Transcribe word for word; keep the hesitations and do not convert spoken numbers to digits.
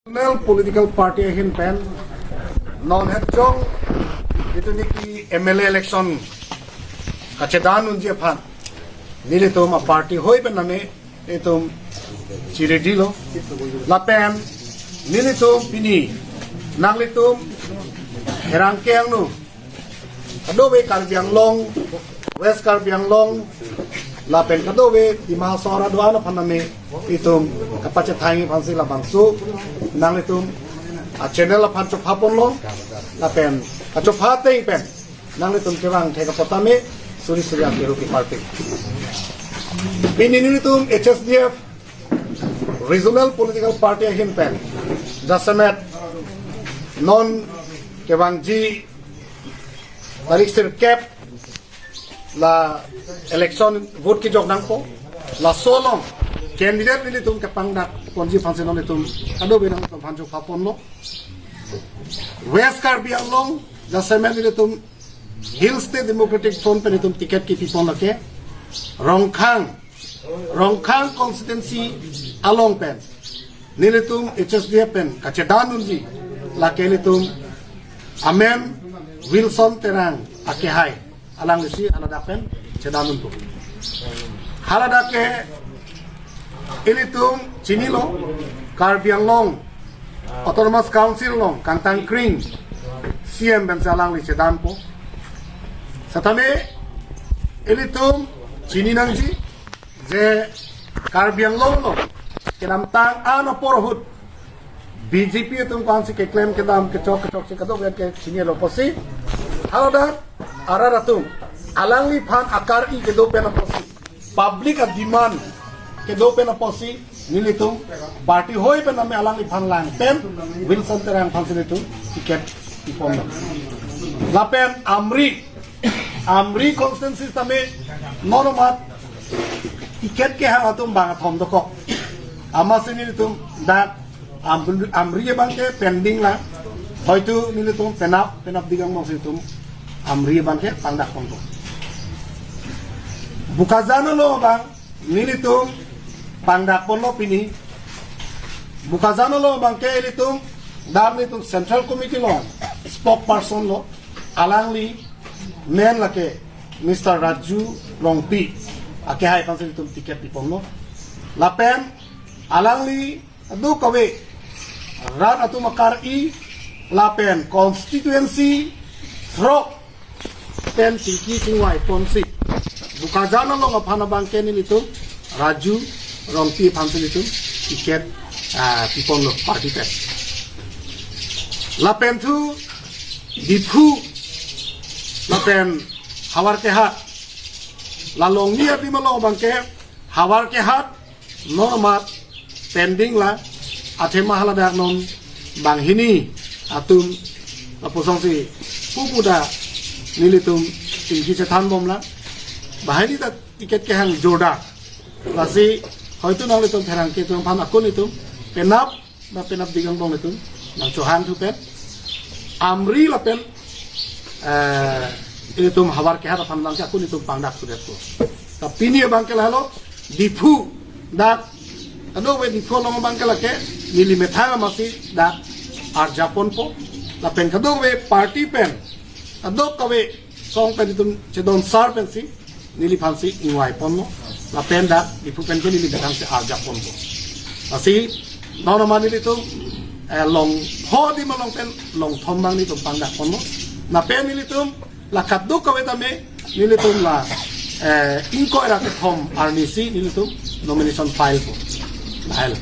National political party ahin pen non hepjong itum niki M L A election kachedan unji aphan nelitum a party hoi pen name itum chiridilo. Lapen nelitum pini nanglitum herang ke angno kadokave Karbi Anglong, West Karbi Anglong, lapen kadokave Dima Hasao arat do-an aphan name itum kapachethang aphansi labangso nanglitum a channel aphan chopha ponlo, lapen kachopha ateng pen nanglitum kevang thek apot tame suri suri akeru keparpik. Pini nelitum H S D F regional political party ahin pen jasemet non kevangji tarik sirkep la election vote kejok nangpo, laso along candidate nelitum kepangdak ponji aphansi non itum kadokave nangtum aphan chopha ponlo. West Karbi Anglong jasemet nelitum Hill State Democratic Front pen itum ticket kipi pon lake Rongkhang, Rongkhang constituency along pen nelitum H S D F pen kachedan unji lake nelitum amen Wilson Terang akehai, alanglisi haladak pen chedan unpo. Haladak ke ilitum chinilo, Karbi Anglong Autonomous Council along kangtang kring C E M pensi alangli chedanpo. Setame ilitum chini nangji je Karbi Anglong along kedamtang an apor ahut B J P atum ko-ansi keklem kedam kechok kechok si kadokave ke chinilo pusi, haladak arat atum alangliphan akar-i kedo pen apotsi, public a demand kedo pen apotsi nelitum party hoi pen name alangliphan lang pen Wilson Terang aphansi nelitum ticket pi ponlo. Lapen Amri, Amri constituency tame non amat ticket kehang atum bang athom dokok. Amatsi nelitum dak Am-, Amri abang ke pending lang. Hoitu nelitum penap, penapdik angbongsi itum Amri abang ke pangdak ponpo. Bokajan along abang nelitum pangdak ponlo pini. Bokajan along abang ke ilitum dak nelitum Central Committee along spokesperson lo, alangli men lake Mister Raju Rongpi akehai aphansi itum ticket pi ponlo. Lapen alangli kadokave rat atum akar-i lapen constituency throk pen chingki chingvai ponsi Bokajan along aphan abang ke nelitum Raju Rongpi aphansi nelitum ticket, ah, pi ponlo party pen. Lapen thu Diphu lapen Howraghat, la Longni adim along abang ke Howraghat non amat pending lang, athema haladak non banghini atum lapuson si pupu ta nelitum chingki chethan bom lang. Banghini ta ticket kehang jorda. Lasi hoitu nanglitum pherangke atum aphan akun itum penap ba penapdik angbong itum nangchohang thu pen Amri lapen, eh, itum Howraghat aphan abang ke akun itum pangdak sudet ko. Ta pini abang ke lahelo Diphu dak, kadokave Diphu along abang ke lake neli methang amatsi dak arjap ponpo. Lapen kadokave party pen, kadokave song pen itum chedon sar pensi neliphansi ingvai ponlo. Lapen dak Diphu pen ke neli methangsi arjap ponpo. Lasi non amat nelitum, eh, Longpho adim along pen Longthom abang nelitum pangdak ponlo. Lapen nelitum la kadokave tame nelitum la, eh, ingkoi ra kethom arnisi nelitum nomination file po. Lahelo.